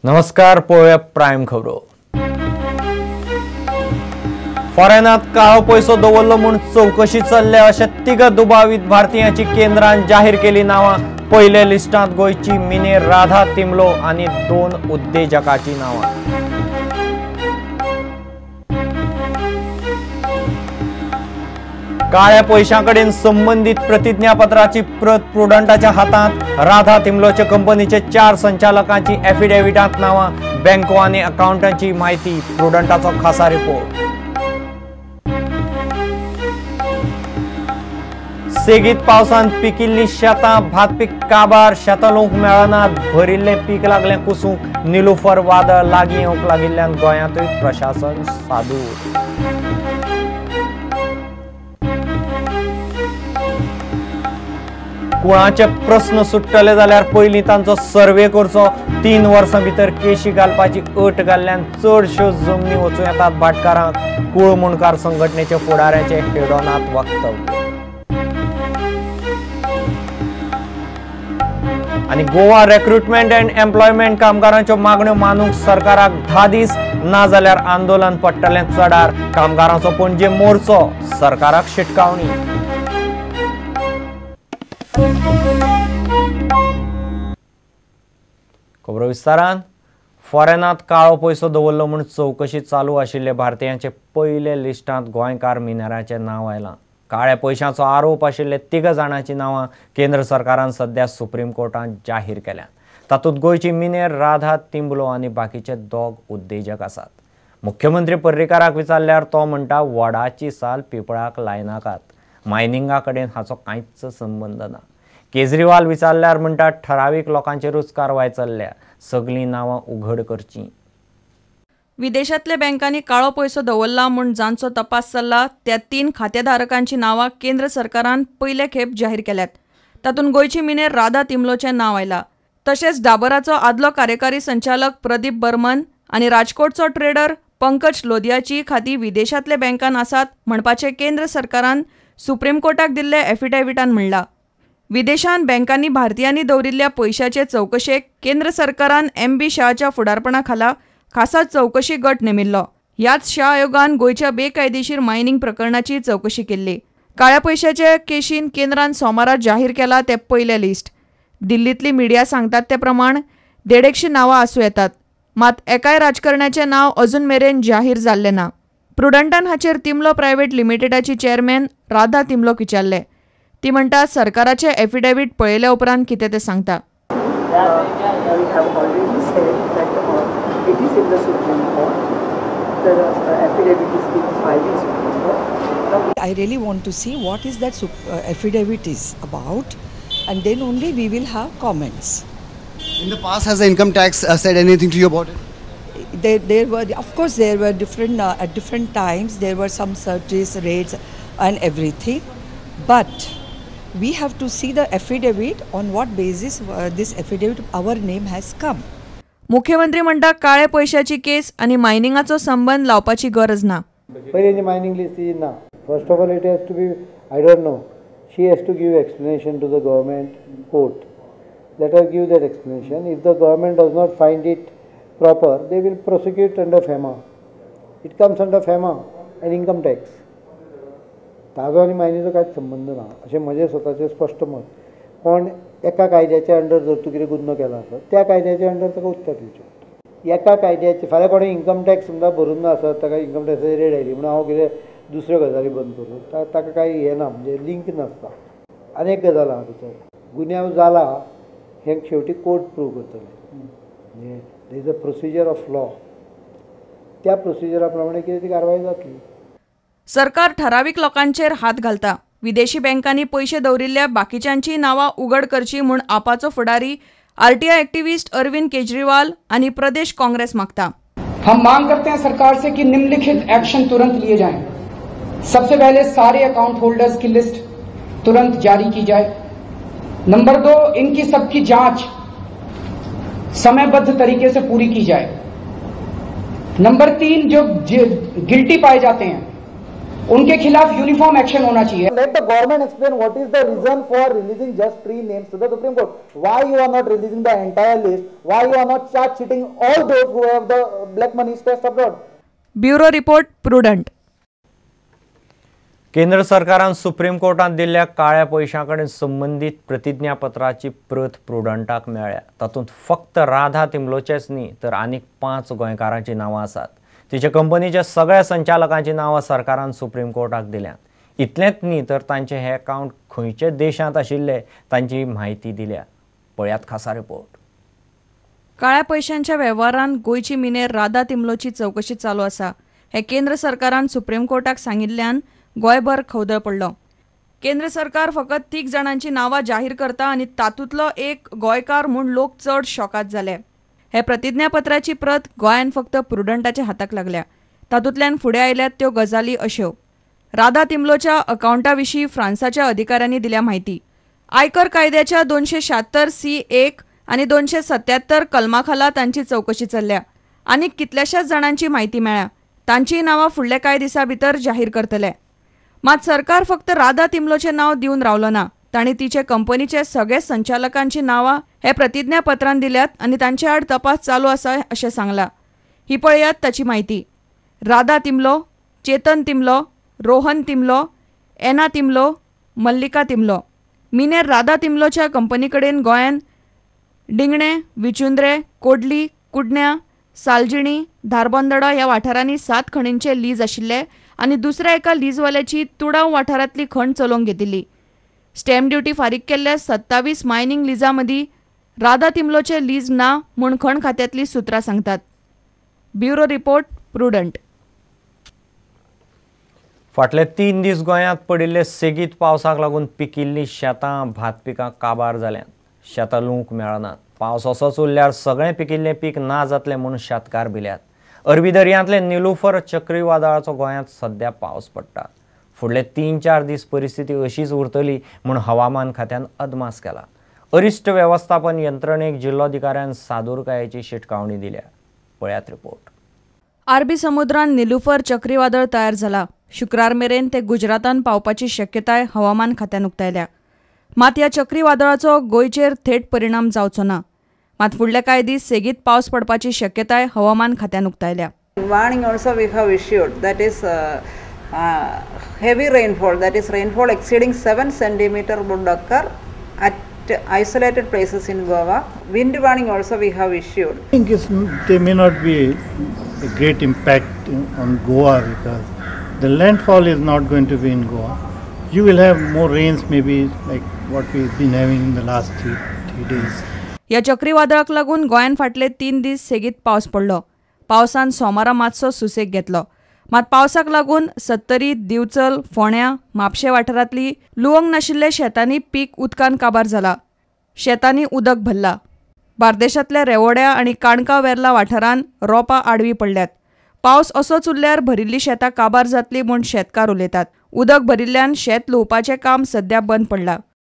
नमस्कार, पळोवया प्रायम खबरो. फॉरेनात काळो पैसो दवरलो म्हूण चवकशी चल्ल्या अशे तिग दुबावीत भारतीयांची केंद्रान जाहीर केली नांवां. पयल्या लिस्टांत गोंयची मिनेर राधा तिंबलो आनी 2 उद्देजकाची नांवां. काळ्या पैशां कडेन संबंदीत प्रतिज्ञापत्राची प्रत प्रुडंटाच्या हातांत. राधा तिंबलोच्या कंपनीचे 4 संचालकांची एफिडेव्हिटांत नांवां. बँको आनी अकाउंटांची म्हायती. प्रुडंटाचो खासा रिपोर्ट. सेगीत पावसान पिकिल्ली शेतां, भात पीक काबार, शेतां लोवंक मेळनात, भरिल्लें पीक लागलें कुसूंक. निलुफर वादळ लागीं येवंक लागिल्ल्यान गोंयांतूय प्रशासन सादूर. कुळाचे प्रस्न सुट्टले जाल्यार पयलीं तांचो सर्वे करचो. 3 वर्सां भितर केशी घालपाची अट घाल्ल्यान चडश्यो जमनी वचूं येतात भाटकारांक. कुळ मुंडकार संघटनेचे फुडाऱ्याचे हेडोनात वक्तव्य. आनी गोवा रेक्रुटमेंट अँड एम्प्लॉयमेंट कामगारांच्यो मागण्यो मानूंक सरकाराक 10 दीस, ना जाल्यार आंदोलन पडटलें चडार. कामगारांचो पणजे मोर्चो, सरकाराक शिटकावणी. खबरो विस्तारान. फॉरेनात काळो पैसो दवरलो म्हूण चवकशी चालू आशिल्ले भारतीयांचे पयले लिस्टांत गोंयकार मिनेराचें नांव आयलां. काळ्या पैशांचो आरोप आशिल्ले 3 जाणांची नांवां केंद्र सरकारान सध्या सुप्रीम कोर्टांत जाहीर केल्यात. तातूंत गोंयची मिनेर राधा तिंबलो आनी बाकीचे 2 उद्देजक आसात. मुख्यमंत्री पर्रीकाराक विचारल्यार तो म्हणटा, वडाची साल पिपळाक लायनाकात, मायनिंगा कडेन हाचो कांयच संबंद ना. केजरीवाल विचारल्यार म्हणटा, ठरावीक लोकांचेरूच कारवाय चल्ल्या, सगळीं नांवां उघड करचीं. विदेशांतल्या बँकांनी काळो पैसो दवरला म्हूण जांचो तपास चल्ला त्या 3 खातेधारकांची नांवां केंद्र सरकारान पयले खेप जाहीर केल्यात. तातूंत गोंयची मिनेर राधा तिंबलोचें नांव आयलां. तशेंच डाबराचो आदलो कार्यकारी संचालक प्रदीप बर्मन आनी राजकोटचो ट्रेडर पंकज लोदियाची खातीं विदेशांतल्या बँकान आसात म्हणपाचें केंद्र सरकारान सुप्रीम कोर्टाक दिल्ले एफिडेव्हिटान म्हणलां. विदेशांत बँकांनी भारतीयांनी दवरिल्ल्या पयशाचे चवकशेक केंद्र सरकारान एम.बी. शहाच्या फुडारपणा खाला खासा चवकशी गट नेमिल्लो. ह्याच शहा आयोगान गोंयच्या बेकायदेशीर मायनिंग प्रकरणाची चवकशी केल्ली. काळ्या पयशाचे केशीन केंद्रान सोमारा जाहीर केला ते पयलें लिस्ट. दिल्लींतली मिडिया सांगतात ते प्रमाण 150 नांवां आसूं येतात, मात एकाय राजकारण्याचें नांव अजून मेरेन जाहीर जाल्लें ना. प्रुडंटान हाचेर तिंबलो प्रायव्हेट लिमिटेडाची चेअरमॅन राधा तिंबलोक विचारलें. ती म्हणटा, सरकाराचें एफिडेव्हिट पळयल्या उपरांत कितें तें सांगता. It is in the Supreme Court. The affidavit is being filed in Supreme Court. Now, I really want to see what is that affidavit is about, and then only we will have comments. In the past, has the income tax said anything to you about it? There were, of course, there were different at different times. There were some searches, raids, and everything. But we have to see the affidavit on what basis this affidavit, our name has come. मुख्यमंत्री म्हणटा, काळे पैशाची केस आनी मायनिंगाचो संबंद लावपाची गरज ना. पयलीं mining list ती ना. First of all it has to be, I don't know, she has to give explanation to the government court. Let her give that explanation. If the government does not find it proper, they will prosecute under FEMA. It comes under FEMA and income tax. ताजो आनी मायनीचो कांयच संबंद ना अशें म्हजें स्वताचें स्पश्ट मत. पण एका कायद्याच्या अंडर जर तूं कितें गुन्नो केला आसत त्या कायद्याच्या अंडर ताका उत्तर दिवचें. एका कायद्याचे फाल्यां कोणें इन्कम टॅक्स समजा भरून ना आसत, ताका इन्कम टॅक्साची रेड आयली म्हणून हांव कितें दुसऱ्यो गजाली बंद करूं, ताका कांय हें ना, म्हणजे लिंक नासता. आनी एक गजाल आहा भितर, गुन्यांव जाला हें शेवटी कोर्ट प्रूव करतलें. म्हणजे there is a procedure of law, त्या प्रोसिजरा प्रमाणे कितें ती कारवाय जातली. सरकार ठरावीक लोकांचेर हात घालता. विदेशी बँकांनी पयशे दवरिल्ल्या बाकीच्यांची नांवां उघड करची म्हूण आपाचो फुडारी आरटीआय एक्टिविस्ट अरविंद केजरीवाल आनी प्रदेश काँग्रेस मागता. हम मांग करते हैं सरकार से कि निम्नलिखित एक्शन तुरंत लिए जाएं. सबसे पहले सारे अकाउंट होल्डर्स की लिस्ट तुरंत जारी की जाए. नंबर 2, इनकी सबकी जांच समयबद्ध तरीके से पूरी की जाए. नंबर 3, जो गिल्टी पाए जाते हैं उनके खिलाफ यूनिफॉर्म एक्शन होना चाहिए। Let the government explain what is the reason for releasing just 3 names to the Supreme Court. Why you are not releasing the entire list? Why you are not charge sheeting all those who have the black money stashed abroad? Bureau report, Prudent. केंद्र सरकारान supreme कोर्टान दिल्ल्या काळ्या पयशां कडेन संबंदीत प्रतिज्ञापत्राची प्रत प्रुडंटाक मेळ्ळ्या. तातूंत फक्त राधा तिंबलोचेच न्ही तर आनीक 5 गोंयकारांचीं नांवां आसात. तिच्या कंपनीच्या सगळ्या संचालकांची नांवां सरकारान सुप्रीम कोर्टाक दिल्यांत. इतलेंच न्ही तर तांचे हे अकावंट खंयच्या देशांत आशिल्ले तांची म्हायती दिल्या. पळयात खासा रिपोर्ट. काळ्या पयशांच्या वेव्हारान गोंयची मिनेर राधा तिंबलोची चवकशी चालू आसा. हे केंद्र सरकारान सुप्रीम कोर्टाक सांगिल्ल्यान गोंयभर खवदळ पडलो. केंद्र सरकार फकत 3 जाणांची नांवां जाहीर करता आनी तातूंतलो एक गोंयकार म्हूण लोक चड शॉकात जाले. हे प्रतिज्ञापत्राची प्रत गोंयान फक्त प्रुडंटाच्या हाताक लागल्या. तातूंतल्यान फुडें आयल्यात त्यो गजाली अश्यो. राधा तिंबलोच्या अकावंटा विशीं फ्रांसाच्या अधिकाऱ्यांनी दिल्या म्हायती. आयकर कायद्याच्या 276(c)(1) आनी 277 कलमा खाला तांची चवकशी चल्ल्या. आनी कितल्याशाच जाणांची म्हायती मेळ्ळ्या. तांचीय नांवां फुडल्या कांय दिसां भितर जाहीर करतले. मात सरकार फक्त राधा तिंबलोचें नांव दिवन रावलो ना. तांणी तिचे कंपनीचे सगळे संचालकांची नांवां हे प्रतिज्ञापत्रान दिल्यात आनी तांचे आड तपास चालू आसा अशें सांगलां. ही पळयात ताची म्हायती. राधा तिंबलो, चेतन तिंबलो, रोहन तिंबलो, एना तिंबलो, मल्लिका तिंबलो. मिनेर राधा तिंबलोच्या कंपनी कडेन गोंयान डिंगणे, विचुंद्रे, कोडली, कुडण्या, सालजिणी, धारबंदडा ह्या वाठारांनी 7 खणींचे लीज आशिल्ले आनी दुसऱ्या एका लीजवाल्याची तुडाव वाठारांतली खण चलोवंक घेतिल्ली. स्टॅम्प ड्युटी फारीक केल्ल्या 27 मायनिंग लिजां मदीं राधा तिंबलोचे लीज ना म्हूण खण खात्यांतली सुत्रां सांगतात. Bureau report, Prudent. फाटले 3 दीस गोंयांत पडिल्ले सेगीत पावसाक लागून पिकिल्लीं शेतां, भात पिकां काबार जाल्यांत. शेतां लुवंक मेळनात. पावस असोच उरल्यार सगळें पिकिल्लें पीक ना जातलें म्हूण शेतकार भिल्यात. अरबी दर्यांतले निलुफर चक्रीवादळाचो गोंयांत सद्या पावस पडटा. फुडले 3-4 दीस परिस्थिती अशीच उरतली म्हूण हवामान खात्यान अदमास केला. अरिश्ट वेवस्थापन यंत्रणेक जिल्लोधिकाऱ्यान सादूरकायेची शिटकावणी दिल्या. पळयात रिपोर्ट. अरबी समुद्रान निलुफर चक्रीवादळ तयार जाला. शुक्रार मेरेन ते गुजरातान पावपाची शक्यताय हवामान खात्यान उक्तायल्या. मात ह्या चक्रीवादळाचो गोंयचेर थेट परिणाम जावचो ना. मात फुडले कांय दीस सेगीत पावस पडपाची शक्यताय हवामान खात्यान उक्तायल्या. Warning also we have issued, that is heavy rainfall, that is rainfall exceeding 7 centimeter would occur at isolated places in Goa. Wind warning also we have issued. I think there may not be a great impact on Goa because the landfall is not going to be in Goa. You will have more rains maybe like what we've been having in the last three days. ह्या चक्रीवादळाक लागून गोंयान फाटले 3 दीस सेगीत पावस पडलो. पावसान सोमारा मातसो सुसेग घेतलो. मात पावसाक लागून सत्तरी, दिवचल, फोण्या, म्हापशें वाठारांतली लुवंक नाशिल्ल्या शेतांनी पीक उदकान काबार जाला. शेतांनी उदक भरला. बार्देशांतल्या रेवोड्या आनी काणका वेर्ला वाठारांत रोपां आडवी पडल्यात. पावस असोच उरल्यार भरिल्ली शेतां काबार जातली म्हूण शेतकार उलयतात. उदक भरिल्ल्यान शेत लुवपाचें काम सद्या बंद पडलां.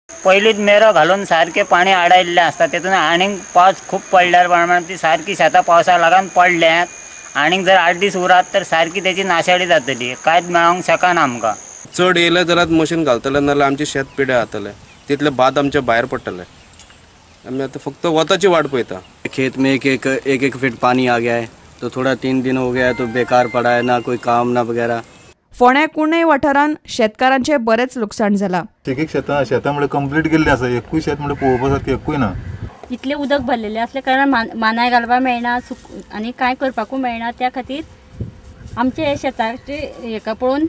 पयलींच मेरो घालून सारकें पाणी आडायल्लें आसता, तेतून आनीक पावस खूब पडल्यार प्रमाण ती सारकी शेतां पावसाक लागून पडल्यात. आनीक जर 8 दीस उरात तर सारकी तेची नाशाडी जातली, कांयच मेळोंक शकना आमकां. चड येयलें जाल्यार मशीन घालतलें, नाजाल्यार आमचें शेत पिड्यार जातलें, तितलें भात आमचें भायर पडटलें. आमी आतां फक्त वताची वाट पळयता. खेत में एक एक फीट पानी आ गया है, तो थोड़ा 3 दिन हो गया है तो बेकार पड़ा है, ना कोई काम ना वगैरह. फोंड्या कुंडय वाठारांत शेतकारांचें बरेंच लुकसाण जालां. एक एक शेतां शेतां म्हणल्यार कंप्लीट गेल्लीं आसा, एकूय शेत म्हणल्यार पळोवपा सारकें एकूय ना. इतलें उदक भरलेलें आसल्या कारणान मानाय घालपाक मेळना आनी कांय करपाकूय मेळना. त्या खातीर आमचे हे शेताचे हेका पळोवन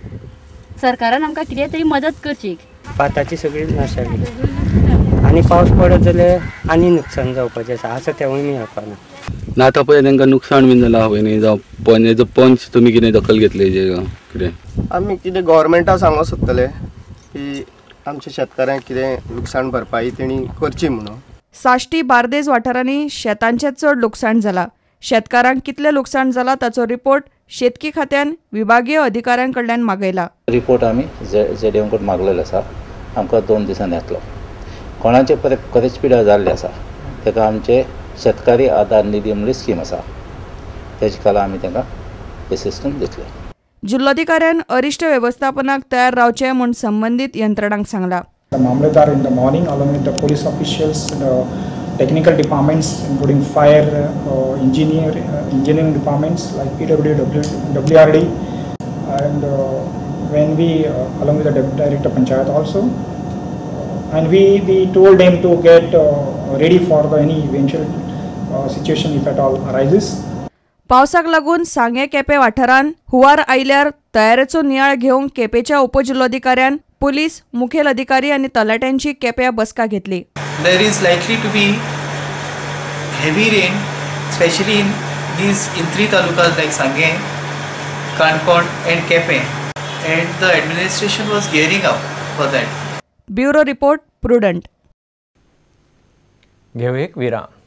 सरकारान आमकां कितें तरी मदत करची. भाताची सगळी नाशाडी आनी पावस पडत जाल्यार आनी नुकसान जावपाचें आसा, आसा तेंवूय मेळपाक ना. ना आतां पळय तांकां नुकसाण बीन जालां पळय न्ही, जावं हेजो पंच तुमी कितें दखल घेतली कितें? आमी कितें गव्हर्मेंटा सांगूंक सोदतले की आमच्या शेतकाऱ्यांक कितें लुकसाण भरपाई तेणी करची म्हणून. साश्टी, बार्देज वाठारांनी शेतांचें चड लुकसाण जालां. शेतकारांक कितलें लुकसाण जालां ताचो रिपोर्ट शेतकी खात्यान विभागीय अधिकाऱ्यां कडल्यान मागयला. रिपोर्ट आमी जेडीएम कडेन मागलेलो आसा, आमकां 2 दिसांनी येतलो. कोणाचे खरेंच पिड्यार जाल्ले आसा ताका आमचे शेतकारी आदार निधी म्हणून स्कीम आसा, तेजे खाला आमी तांकां एसिस्टन्स दितले. जिल्लोधिकाऱ्यान अरिश्ट वेवस्थापनाक तयार रावचें म्हूण संबंदीत यंत्रणांक सांगलां. The Mamlatdar in the morning along with the police officials, the technical departments including fire, engineering departments like PW, WRD, and when we along with the Deputy Director Panchayat also, and we told them to get ready for the any eventual situation if at all arises. पावसाक लागून सांगें केपें वाठारांत हुंवार आयल्यार तयारेचो नियाळ घेवंक केपेंच्या उपजिल्लोधिकाऱ्यान police मुखेल अधिकारी आनी तलाट्यांची केप्यां बसका घेतली. There is likely to be heavy rain, especially in these in three talukas like Sanguem, Canacona and Quepem, and the administration was gearing up for that. Bureau report, Prudent. घेऊ एक विराम.